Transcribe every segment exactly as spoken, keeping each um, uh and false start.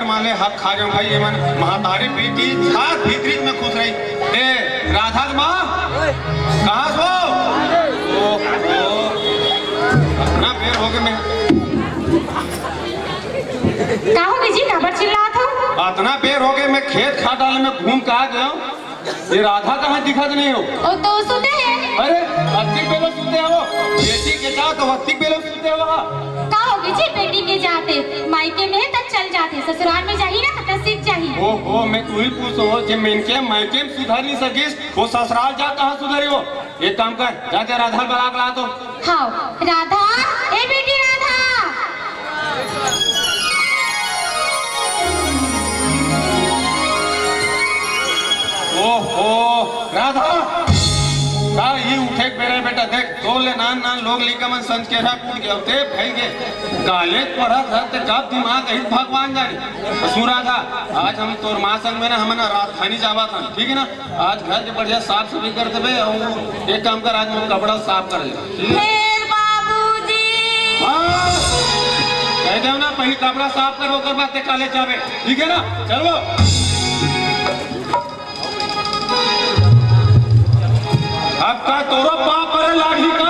माले हक खा जाऊं भाई, ये मन महतारी बेटी साथ भीतरी में खुश रही। ए, राधा के माँ, कहाँ से हो? ओ, ओ, इतना बेर हो गए मैं का हो जी, काबर चिल्लात हो? इतना बेर हो गए, मैं खेत खार डाले में घूम के आ गया हूँ। ये राधा कहाँ दिखत नहीं हो? ओ तो सुते हैं। अरे, अतिक बेला सुते हो? बेटी के साथ अतिक बेला सुते हो? का हो जी, बेटी के जाते मायके में त चल जाते, ससुराल में जाही ना त सीख जाही। ओहो, मैं तुही पूछो हो, जे मेनके मायके में सुधर नहीं सकिस, वो ससुराल जा कहाँ सुधरी हो? एक काम कर, जा ते राधा बला के ला तो। हाँ, राधा, ए बेटी राधा। ओहो, राधा, का ये उठे के बेरा बेटा? देख, तो ले नान नान लोग लइका मन संस्केरा कूद के अवते फैल के कॉलेज पढ़त हस ते कब दिमाग आई भगवान जाने। सुन राधा, आज हम तोर माँ संग में ना, हमन राजधानी जावत हन, ठीक है ना? आज घर के बढ़िया साफ सफाई कर देबे अउ एक काम कर, आज मोर कपड़ा साफ कर दे। फेर बाबूजी। हाँ, कह दे ना, पहले कपड़ा साफ कर, ओकर बाद ते कॉलेज जाबे, ठीक है ना? चल वो। अब का तोरो पाँव परे लागही का?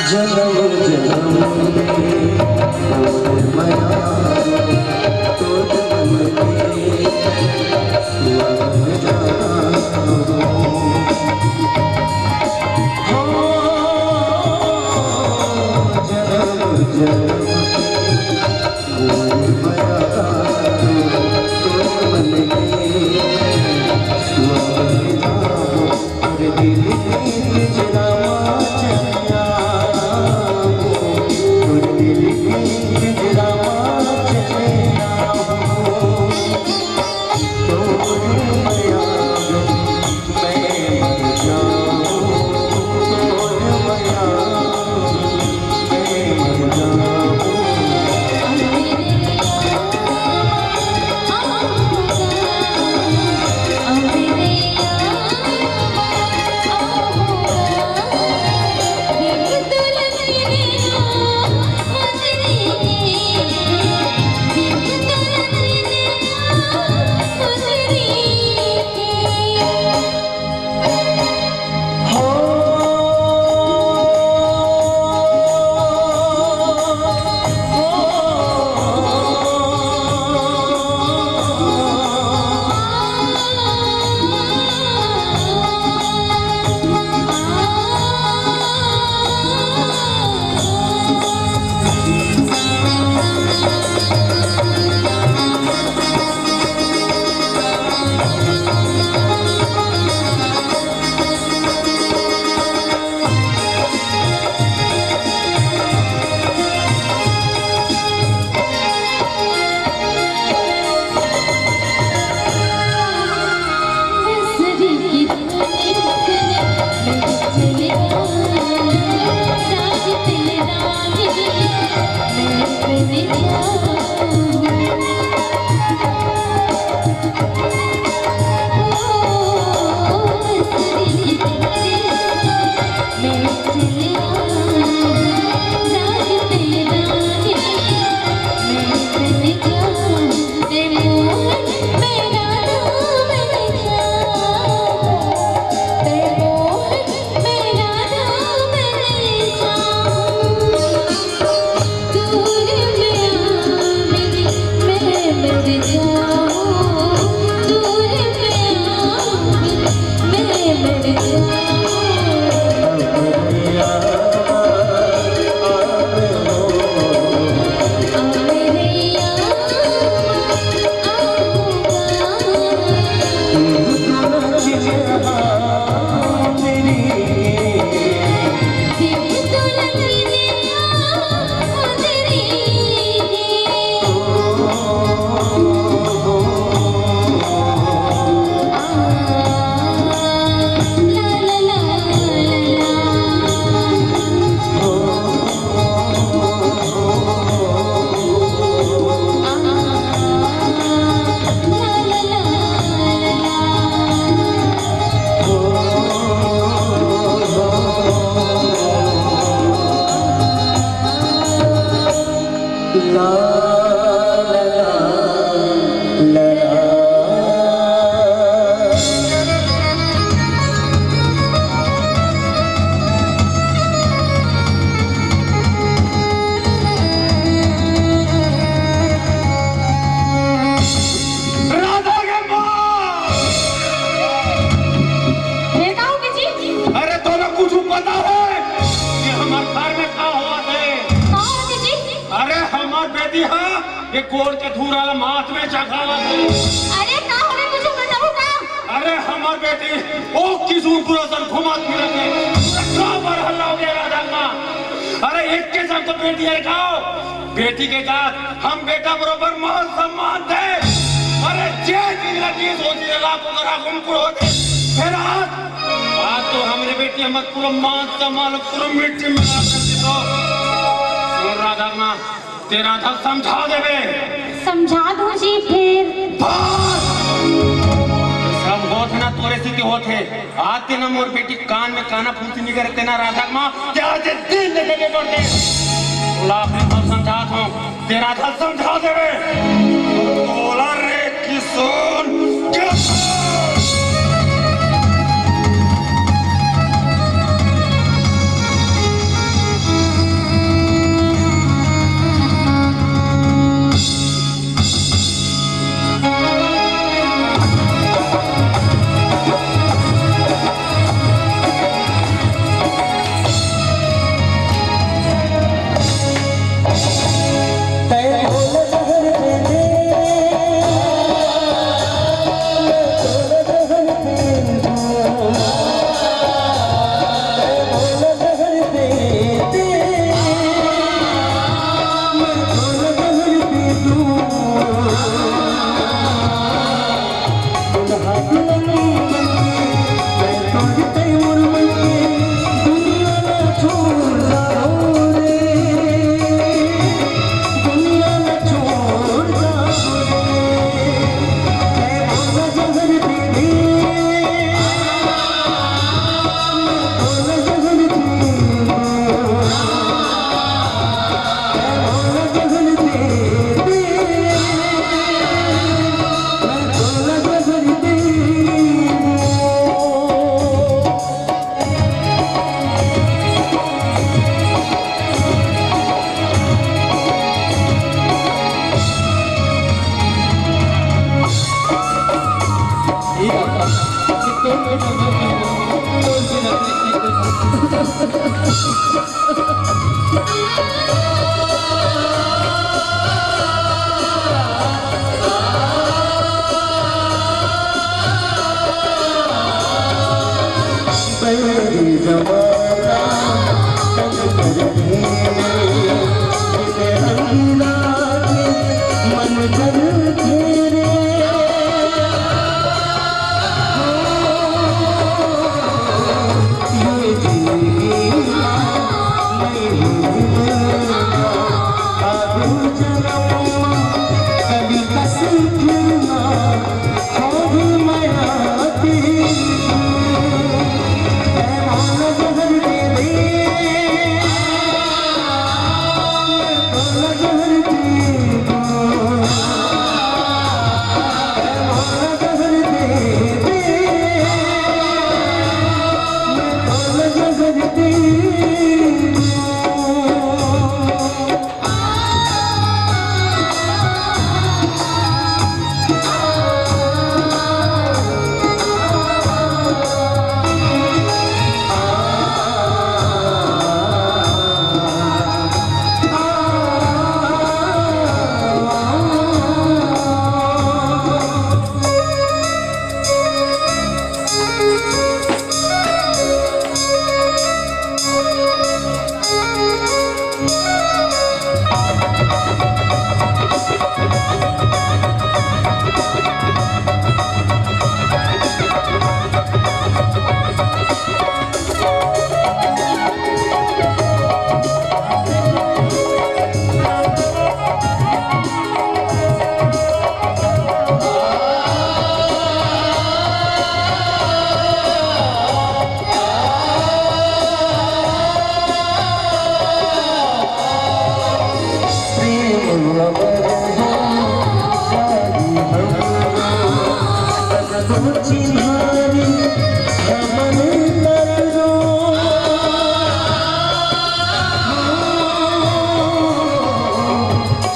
जन्म जन्म में मोर मया तोर मन के सुआ में जाना हो। हो, जन्म जन्म राधा के माँ! ये का होगे जी? अरे, तोला कुछ पता हे कि हमर घर में का होवत हे? का होवत हे जी? अरे, हमर बेटी हा ये गोड़ के धूरा ला माथ में चघावत हे। अरे, का होगे, कुछ बताहू का? अरे, हमर बेटी ओ किशोरपुर असन घुमत फिरत हे। का बर हल्ला होगे राधा माँ? अरे, एक के संग तो बेटी हे का? बेटी के जात हम बेटा बरोबर मान सम्मान दे। अरे, जे चीज लगी सोच ले लाख ओकर आगू में कुल होते। फिर आज, आज तो हमरे बेटी हमर पूरा मान सम्मान पूरा मिट्टी में मिला कर दे दो। सुन राधा माँ, तेरा था समझा देबे। समझा दो जी फिर। बस! सब होत हे ना तोरे से के होत हे। आज ते ना मोर बेटी कान में काना फूसी नहीं करे, ते ना राधा माँ, ते आज दिन लेके नहीं पड़ते। तोला अपने को समझात हूँ, ते राधा समझा देबे। तोला रे किशोर, किशोर।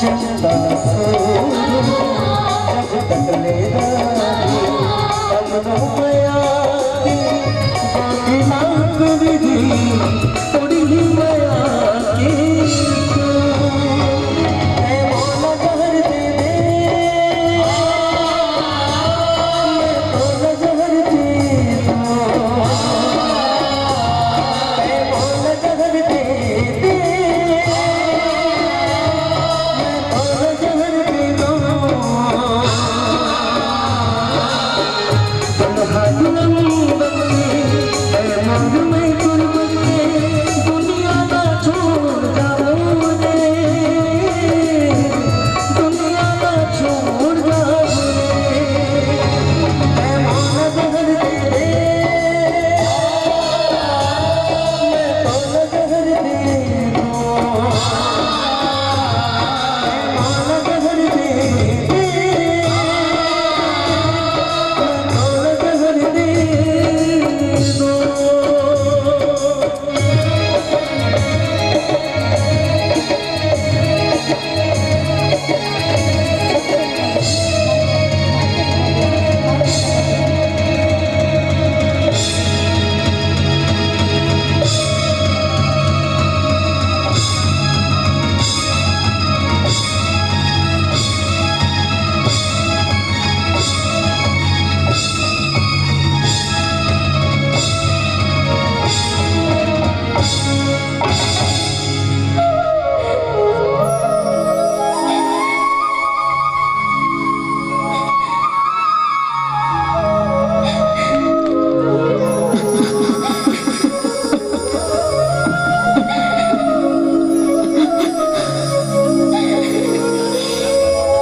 चंदा सूरज जब तक ले रानी, तब न मया की बाकी नाम विधि, थोड़ी ही मया की तू। ऐ मौला जहर दे दे, मैं तो न जहर दे दूं। ऐ मौला जहर दे दे,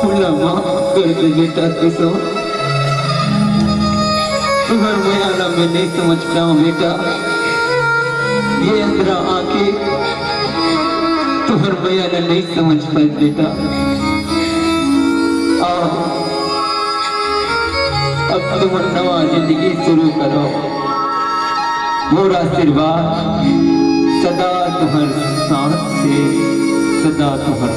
मोला माफ कर दे बेटा किशोर, तुहर मया ला मैं नहीं समझ पाऊं बेटा। ये अंधरा आके तुहर मया ला नहीं समझ पाए बेटा। आओ, अब तुम नवा जिंदगी शुरू करो। मोर आशीर्वाद सदा तुहर साथ से, सदा तुहर